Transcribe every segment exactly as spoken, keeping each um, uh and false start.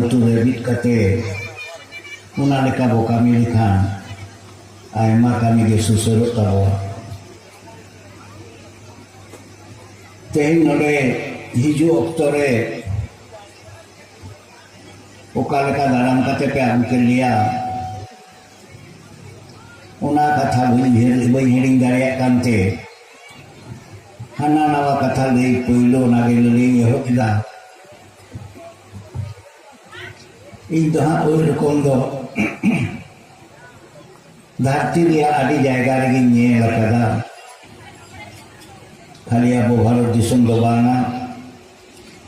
ᱟᱹᱛᱩ ᱨᱮ ᱢᱤᱫ ᱠᱟᱛᱮ ᱚᱱᱟ ᱞᱮᱠᱟ ᱵᱚ ᱠᱟᱹᱢᱤ ᱞᱮᱠᱷᱟᱱ ᱟᱭᱢᱟ ᱠᱟᱹᱢᱤ ᱜᱮ ᱥᱩᱥᱟᱹᱨᱚᱜ ᱛᱟᱵᱚᱣᱟ᱾ ᱛᱮᱦᱮᱧ ᱱᱚᱰᱮ ᱦᱤᱡᱩᱜ ᱚᱠᱛᱚ ᱨᱮ ᱚᱠᱟ ᱞᱮᱠᱟ ᱫᱟᱨᱟᱢ ᱠᱟᱛᱮ ᱯᱮ ᱟᱹᱜᱩ ᱠᱮᱫ ᱞᱮᱭᱟ, ᱚᱱᱟ ᱠᱟᱛᱷᱟ ᱵᱟᱹᱧ ᱩᱭᱦᱟᱹᱨ, ᱵᱟᱹᱧ ᱦᱤᱲᱤᱧ ᱫᱟᱲᱮᱭᱟᱜ ᱠᱟᱱᱛᱮ ᱦᱟᱱᱟ ᱱᱟᱣᱟ ᱠᱟᱛᱷᱟ ᱞᱟᱹᱭ ᱯᱳᱭᱞᱳ ᱚᱱᱟ ᱜᱮ ᱞᱟᱹᱞᱟᱹᱭᱤᱧ ᱮᱦᱚᱵ ᱮᱫᱟ᱾ ᱤᱧ ᱫᱚ ᱦᱟᱸᱜ ᱳᱭ ᱨᱚᱠᱚᱢ ᱫᱚ ᱫᱷᱟᱹᱨᱛᱤ ᱨᱮᱭᱟᱜ ᱟᱹᱰᱤ ᱡᱟᱭᱜᱟ ᱨᱮᱜᱮᱧ ᱧᱮᱞ ᱟᱠᱟᱫᱟ᱾ ᱠᱷᱟᱹᱞᱤ ᱟᱵᱚ ᱵᱷᱟᱨᱚᱛ ᱫᱤᱥᱚᱢ ᱫᱚ ᱵᱟᱝᱟ,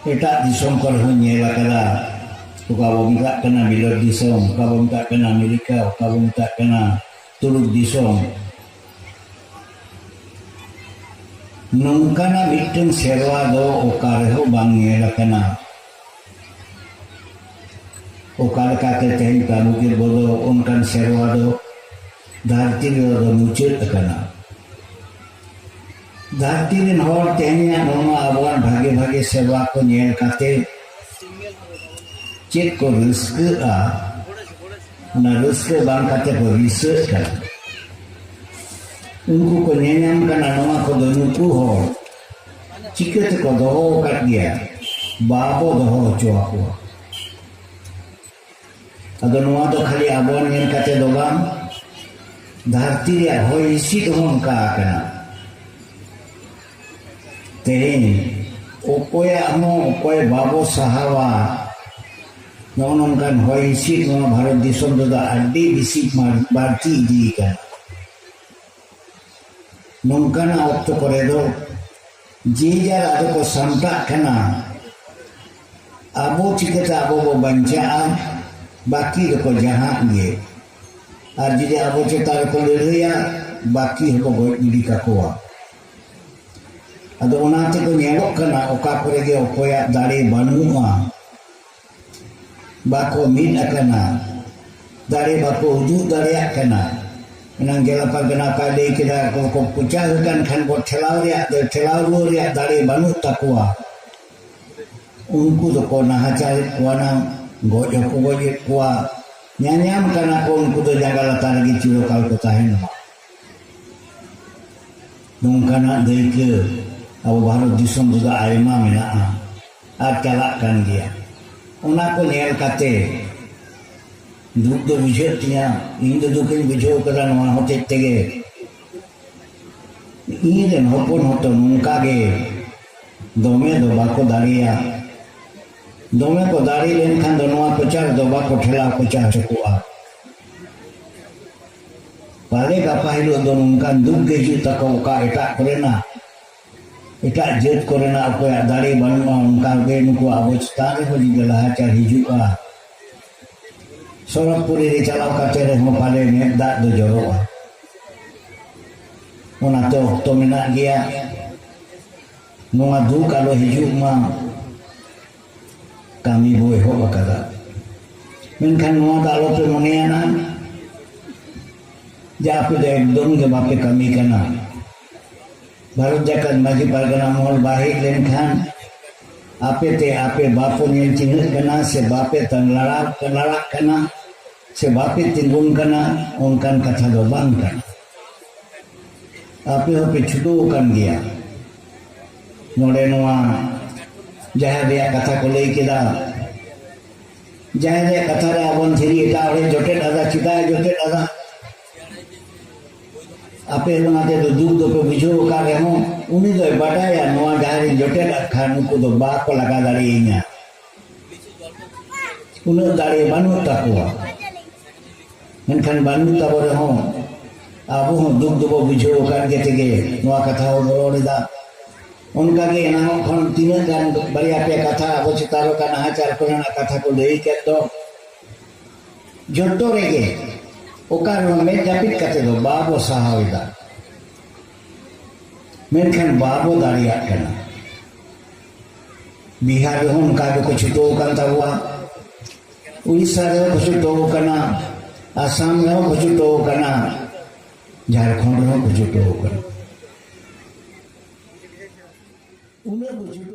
ᱮᱴᱟᱜ ᱫᱤᱥᱚᱢ ᱠᱚᱨᱮ ᱦᱚᱸᱧ ᱧᱮᱞ ᱟᱠᱟᱫᱟ᱾ ᱚᱠᱟ ᱵᱚ ᱢᱮᱛᱟᱜ ᱠᱟᱱᱟ ᱵᱤᱞᱟᱹᱛ ᱫᱤᱥᱚᱢ, ᱚᱠᱟ ᱵᱚ ᱢᱮᱛᱟᱜ ᱠᱟᱱᱟ ᱟᱢᱮᱨᱤᱠᱟ, ᱚᱠᱟ ᱵᱚ ᱢᱮᱛᱟᱜ ᱠᱟᱱᱟ ᱛᱩᱲᱩᱠ ᱫᱤᱥᱚᱢ᱾ ᱱᱚᱝᱠᱟᱱᱟᱜ ᱢᱤᱫᱴᱟᱝ ᱥᱮᱨᱣᱟ ᱫᱚ ᱚᱠᱟ ᱨᱮᱦᱚᱸ ᱵᱟᱝ ᱧᱮᱞ ᱟᱠᱟᱱᱟ᱾ ᱚᱠᱟ ᱞᱮᱠᱟᱛᱮ ᱛᱮᱦᱮᱧ ᱠᱟᱹᱢᱤ ᱠᱮᱫ ᱵᱚ ᱫᱚ, ᱚᱱᱠᱟᱱ ᱥᱮᱨᱣᱟ ᱫᱚ ᱫᱷᱟᱹᱨᱛᱤ ᱨᱮᱫᱚ ᱢᱩᱪᱟᱹᱫ ᱟᱠᱟᱱᱟ᱾ ᱫᱷᱟᱹᱨᱛᱤ ᱨᱮᱱ ᱦᱚᱲ ᱛᱮᱦᱮᱧᱟᱜ ᱱᱚᱣᱟ ᱟᱵᱚᱣᱟᱜ ᱵᱷᱟᱜᱮ ᱵᱷᱟᱜᱮ ᱥᱮᱨᱣᱟ ᱠᱚ ᱧᱮᱞ ᱠᱟᱛᱮ ᱪᱮᱫ ᱠᱚ ᱨᱟᱹᱥᱠᱟᱹᱜᱼᱟ, ᱚᱱᱟ ᱨᱟᱹᱥᱠᱟᱹ ᱵᱟᱝ ᱠᱟᱛᱮ ᱠᱚ ᱨᱤᱥᱟᱹᱜ ᱠᱟᱱᱟ᱾ ᱩᱱᱠᱩ ᱠᱚ ᱧᱮᱧᱟᱢ ᱠᱟᱱᱟ ᱱᱚᱣᱟ ᱠᱚᱫᱚ ᱱᱩᱠᱩ ᱦᱚᱲ ᱪᱤᱠᱟᱹ ᱛᱮᱠᱚ ᱫᱚᱦᱚ ᱟᱠᱟᱫ ᱜᱮᱭᱟ, ᱵᱟᱵᱚ ᱫᱚᱦᱚ ᱦᱚᱪᱚ ᱟᱠᱚᱣᱟ᱾ ᱟᱫᱚ ᱱᱚᱣᱟ ᱫᱚ ᱠᱷᱟᱹᱞᱤ ᱟᱵᱚ ᱧᱮᱞ ᱠᱟᱛᱮ ᱫᱚ ᱵᱟᱝ, ᱫᱷᱟᱹᱨᱛᱤ ᱨᱮᱭᱟᱜ ᱦᱚᱭ ᱦᱤᱸᱥᱤᱫ ᱦᱚᱸ ᱚᱱᱠᱟ ᱟᱠᱟᱱᱟ᱾ ᱛᱮᱦᱮᱧ ᱚᱠᱚᱭᱟᱜ ᱦᱚᱸ ᱚᱠᱚᱭ ᱵᱟᱵᱚ ᱥᱟᱦᱟᱣᱟ᱾ ᱱᱚᱜᱼᱚ ᱱᱚᱝᱠᱟᱱ ᱦᱚᱭ ᱦᱤᱸᱥᱤᱫ ᱱᱚᱣᱟ ᱵᱷᱟᱨᱚᱛ ᱫᱤᱥᱚᱢ ᱨᱮᱫᱚ ᱟᱹᱰᱤ ᱵᱮᱥᱤ ᱢᱟᱨ-, ᱵᱟᱹᱲᱛᱤ ᱤᱫᱤ ᱟᱠᱟᱱᱟ᱾ ᱱᱚᱝᱠᱟᱱᱟᱜ ᱚᱠᱛᱚ ᱠᱚᱨᱮ ᱫᱚ ᱡᱮ ᱡᱟᱨ ᱟᱫᱚ ᱠᱚ ᱥᱟᱢᱴᱟᱜ ᱠᱟᱱᱟ᱾ ᱟᱵᱚ ᱪᱤᱠᱟᱹᱛᱮ ᱟᱵᱚ ᱵᱚ ᱵᱟᱧᱪᱟᱜᱼᱟ? ᱵᱟᱹᱠᱤ ᱫᱚᱠᱚ ᱡᱟᱦᱟᱸᱜ ᱜᱮ᱾ ᱟᱨ ᱡᱩᱫᱤ ᱟᱵᱚ ᱪᱮᱛᱟᱱ ᱨᱮᱠᱚ ᱞᱟᱹᱲᱦᱟᱹᱭᱟ, ᱵᱟᱹᱠᱤ ᱦᱚᱸᱵᱚ ᱜᱚᱡ ᱜᱤᱰᱤ ᱠᱟᱠᱚᱣᱟ᱾ ᱟᱫᱚ ᱚᱱᱟ ᱛᱮᱠᱚ ᱧᱮᱞᱚᱜ ᱠᱟᱱᱟ, ᱚᱠᱟ ᱠᱚᱨᱮ ᱜᱮ ᱚᱠᱚᱭᱟᱜ ᱫᱟᱲᱮ ᱵᱟᱹᱱᱩᱜᱼᱟ, ᱵᱟᱠᱚ ᱢᱤᱫ ᱟᱠᱟᱱᱟ, ᱫᱟᱲᱮ ᱵᱟᱠᱚ ᱩᱫᱩᱜ ᱫᱟᱲᱮᱭᱟᱜ ᱠᱟᱱᱟ᱾ ᱮᱱᱟᱝ ᱡᱮᱞᱟ ᱯᱟᱨᱜᱟᱱᱟ ᱚᱠᱟᱭ ᱞᱟᱹᱭ ᱠᱮᱫᱟ, ᱚᱠᱚᱭ ᱠᱚ ᱯᱚᱪᱟ ᱟᱠᱟᱱ ᱠᱷᱟᱱ ᱠᱚ ᱴᱷᱮᱞᱟᱣ ᱨᱮᱭᱟᱜ, ᱴᱷᱮᱞᱟᱣ ᱨᱩᱣᱟᱹᱲ ᱨᱮᱭᱟᱜ ᱫᱟᱲᱮ ᱵᱟᱹᱱᱩᱜ ᱛᱟᱠᱚᱣᱟ᱾ ᱩᱱᱠᱩ ᱫᱚᱠᱚ ᱱᱟᱦᱟᱪᱟᱨᱮᱫ ᱠᱚᱣᱟ ᱱᱟᱝ᱾ ᱜᱚᱡ ᱦᱚᱸᱠᱚ ᱜᱚᱡᱮᱫ ᱠᱚᱣᱟ, ᱧᱟᱧᱟᱢ ᱠᱟᱱᱟ ᱠᱚ, ᱩᱱᱠᱩ ᱫᱚ ᱡᱟᱸᱜᱟ ᱞᱟᱛᱟᱨ ᱨᱮᱜᱮ ᱪᱤᱨᱚᱠᱟᱞ ᱠᱚ ᱛᱟᱦᱮᱱ ᱢᱟ᱾ ᱱᱚᱝᱠᱟᱱᱟᱜ ᱫᱟᱹᱭᱠᱟᱹ ᱟᱵᱚ ᱵᱷᱟᱨᱚᱛ ᱫᱤᱥᱚᱢ ᱨᱮᱫᱚ ᱟᱭᱢᱟ ᱢᱮᱱᱟᱜᱼᱟ ᱟᱨ ᱪᱟᱞᱟᱜ ᱠᱟᱱ ᱜᱮᱭᱟ᱾ ᱚᱱᱟ ᱠᱚ ᱧᱮᱞ ᱠᱟᱛᱮ ᱫᱩᱠ ᱫᱚ ᱵᱩᱡᱷᱟᱹᱜ ᱛᱤᱧᱟ᱾ ᱤᱧ ᱫᱚ ᱫᱩᱠ ᱤᱧ ᱵᱩᱡᱷᱟᱹᱣ ᱠᱟᱫᱟ ᱱᱚᱣᱟ ᱦᱚᱛᱮᱡ ᱛᱮᱜᱮ, ᱤᱧ ᱨᱮᱱ ᱦᱚᱯᱚᱱ ᱦᱚᱸᱛᱚ ᱱᱚᱝᱠᱟ ᱜᱮ ᱫᱚᱢᱮ ᱫᱚ ᱵᱟᱠᱚ ᱫᱟᱲᱮᱭᱟ᱾ ᱫᱚᱢᱮ ᱠᱚ ᱫᱟᱲᱮ ᱞᱮᱱᱠᱷᱟᱱ ᱫᱚ ᱱᱚᱣᱟ ᱠᱚᱪᱟ ᱨᱮᱫᱚ ᱵᱟᱠᱚ ᱴᱷᱮᱞᱟᱣ ᱠᱚᱪᱟ ᱦᱚᱪᱚ ᱠᱚᱜᱼᱟ᱾ ᱯᱟᱞᱮ ᱜᱟᱯᱟ ᱦᱤᱞᱳᱜ ᱫᱚ ᱱᱚᱝᱠᱟᱱ ᱫᱩᱠ ᱜᱮ ᱦᱤᱡᱩᱜ ᱛᱟᱠᱚ, ᱚᱠᱟ ᱮᱴᱟᱜ ᱠᱚᱨᱮᱱᱟᱜ, ᱮᱴᱟᱜ ᱡᱟᱹᱛ ᱠᱚᱨᱮᱱᱟᱜ ᱚᱠᱚᱭᱟᱜ ᱫᱟᱲᱮ ᱵᱟᱹᱱᱩᱜᱼᱟ, ᱚᱱᱠᱟ ᱜᱮ ᱱᱩᱠᱩ ᱟᱵᱚ ᱪᱮᱛᱟᱱ ᱨᱮᱦᱚᱸ ᱡᱩᱫᱤ ᱞᱟᱦᱟᱪᱟᱨ ᱦᱤᱡᱩᱜᱼᱟ, ᱥᱚᱲᱚᱠ ᱯᱩᱨᱤ ᱨᱮ ᱪᱟᱞᱟᱣ ᱠᱟᱛᱮ ᱨᱮᱦᱚᱸ ᱯᱟᱞᱮ ᱢᱮᱫ ᱫᱟᱜ ᱫᱚ ᱡᱚᱨᱚᱜᱼᱟ᱾ ᱚᱱᱟᱛᱮ ᱚᱠᱛᱚ ᱢᱮᱱᱟᱜ ᱜᱮᱭᱟ, ᱱᱚᱣᱟ ᱫᱩᱠ ᱟᱞᱚ ᱦᱤᱡᱩᱜ ᱢᱟ, ᱠᱟᱹᱢᱤ ᱵᱚ ᱮᱦᱚᱵ ᱟᱠᱟᱫᱟ᱾ ᱢᱮᱱᱠᱷᱟᱱ ᱱᱚᱣᱟ ᱫᱚ ᱟᱞᱚᱯᱮ ᱢᱚᱱᱮᱭᱟ ᱱᱟ ᱡᱮ ᱟᱯᱮ ᱫᱚ ᱮᱠᱫᱚᱢ ᱜᱮ ᱵᱟᱯᱮ ᱠᱟᱹᱢᱤ ᱠᱟᱱᱟ᱾ ᱵᱷᱟᱨᱚᱛ ᱡᱟᱠᱟᱛ ᱢᱟᱹᱡᱷᱤ ᱯᱟᱨᱜᱟᱱᱟ ᱢᱚᱦᱚᱞ ᱵᱟᱭ ᱦᱮᱡ ᱞᱮᱱᱠᱷᱟᱱ ᱟᱯᱮ ᱛᱮ ᱟᱯᱮ ᱵᱟᱯᱮ ᱧᱮᱞ ᱪᱤᱱᱦᱟᱹᱜ ᱠᱟᱱᱟ ᱥᱮ ᱵᱟᱯᱮ ᱛᱟᱝ ᱞᱟᱲᱟ-, ᱞᱟᱲᱟᱜ ᱠᱟᱱᱟ ᱥᱮ ᱵᱟᱯᱮ ᱛᱤᱸᱜᱩᱱ ᱠᱟᱱᱟ, ᱚᱱᱠᱟᱱ ᱠᱟᱛᱷᱟ ᱫᱚ ᱵᱟᱝ ᱠᱟᱱᱟ᱾ ᱟᱯᱮ ᱦᱚᱸᱯᱮ ᱪᱷᱩᱴᱟᱹᱣ ᱟᱠᱟᱱ ᱜᱮᱭᱟ᱾ ᱱᱚᱰᱮ ᱱᱚᱣᱟ ᱡᱟᱦᱮᱨ ᱨᱮᱭᱟᱜ ᱠᱟᱛᱷᱟ ᱠᱚ ᱞᱟᱹᱭ ᱠᱮᱫᱟ, ᱡᱟᱦᱮᱨ ᱨᱮᱭᱟᱜ ᱠᱟᱛᱷᱟ ᱨᱮ ᱟᱵᱚᱱ ᱫᱷᱤᱨᱤ ᱮᱴᱟᱜ ᱦᱚᱲᱮ ᱡᱚᱴᱮᱫ ᱟᱫᱟ, ᱪᱮᱫᱟᱜ ᱮ ᱡᱚᱴᱮᱫ ᱟᱫᱟ? ᱟᱯᱮ ᱚᱱᱟ ᱛᱮᱫᱚ ᱫᱩᱠ ᱫᱚᱯᱮ ᱵᱩᱡᱷᱟᱹᱣ ᱟᱠᱟᱫ ᱨᱮᱦᱚᱸ, ᱩᱱᱤ ᱫᱚᱭ ᱵᱟᱰᱟᱭᱟ ᱱᱚᱣᱟ ᱡᱟᱦᱟᱸ ᱨᱤᱧ ᱡᱚᱴᱮᱫ ᱟᱫ ᱠᱷᱟᱱ ᱱᱩᱠᱩ ᱫᱚ ᱵᱟᱠᱚ ᱞᱟᱜᱟ ᱫᱟᱲᱮᱭᱟᱹᱧᱟ, ᱩᱱᱟᱹᱜ ᱫᱟᱲᱮ ᱵᱟᱹᱱᱩᱜ ᱛᱟᱠᱚᱣᱟ᱾ ᱢᱮᱱᱠᱷᱟᱱ ᱵᱟᱹᱱᱩᱜ ᱛᱟᱵᱚ ᱨᱮᱦᱚᱸ ᱟᱵᱚ ᱦᱚᱸ ᱫᱩᱠ ᱫᱚᱵᱚ ᱵᱩᱡᱷᱟᱹᱣ ᱟᱠᱟᱫ ᱜᱮ ᱛᱮᱜᱮ ᱱᱚᱣᱟ ᱠᱟᱛᱷᱟ ᱵᱚᱱ ᱨᱚᱲ ᱮᱫᱟ᱾ ᱚᱱᱠᱟᱜᱮ ᱮᱱᱟᱝᱚᱜ ᱠᱷᱚᱱ ᱛᱤᱱᱟᱹᱜ ᱜᱟᱱ ᱵᱟᱨᱭᱟ ᱯᱮᱭᱟ ᱠᱟᱛᱷᱟ ᱟᱵᱚ ᱪᱮᱛᱟᱱ ᱨᱮ ᱱᱟᱦᱟᱪᱟᱨ ᱠᱚᱨᱮᱱᱟᱜ ᱠᱟᱛᱷᱟ ᱠᱚ ᱞᱟᱹᱭ ᱠᱮᱫ ᱫᱚ, ᱡᱚᱛᱚ ᱨᱮᱜᱮ ᱚᱠᱟ ᱨᱮᱦᱚᱸ ᱢᱮᱫ ᱡᱟᱹᱯᱤᱫ ᱠᱟᱛᱮ ᱫᱚ ᱵᱟᱵᱚ ᱥᱟᱦᱟᱣ ᱮᱫᱟ, ᱢᱮᱱᱠᱷᱟᱱ ᱵᱟᱵᱚ ᱫᱟᱲᱮᱭᱟᱜ ᱠᱟᱱᱟ᱾ ᱵᱤᱦᱟᱨ ᱨᱮᱦᱚᱸ ᱚᱱᱠᱟ ᱜᱮᱠᱚ ᱪᱷᱩᱴᱟᱹᱣ ᱟᱠᱟᱱ ᱛᱟᱵᱚᱣᱟ, ᱩᱲᱤᱥᱥᱟ ᱨᱮᱦᱚᱸ ᱠᱚ ᱪᱷᱩᱴᱟᱹᱣ ᱟᱠᱟᱱᱟ, ᱟᱥᱟᱢ ᱨᱮᱦᱚᱸ ᱠᱚ ᱪᱷᱩᱴᱟᱹᱣ ᱟᱠᱟᱱᱟ, ᱡᱷᱟᱲᱠᱷᱚᱸᱰ ᱨᱮᱦᱚᱸ ᱠᱚ ᱪᱷᱩᱴᱟᱹᱣ ᱟᱠᱟᱱᱟ᱾ ᱩᱱᱟᱹᱜ ᱠᱚ ᱪᱷᱩᱴᱟᱹᱣ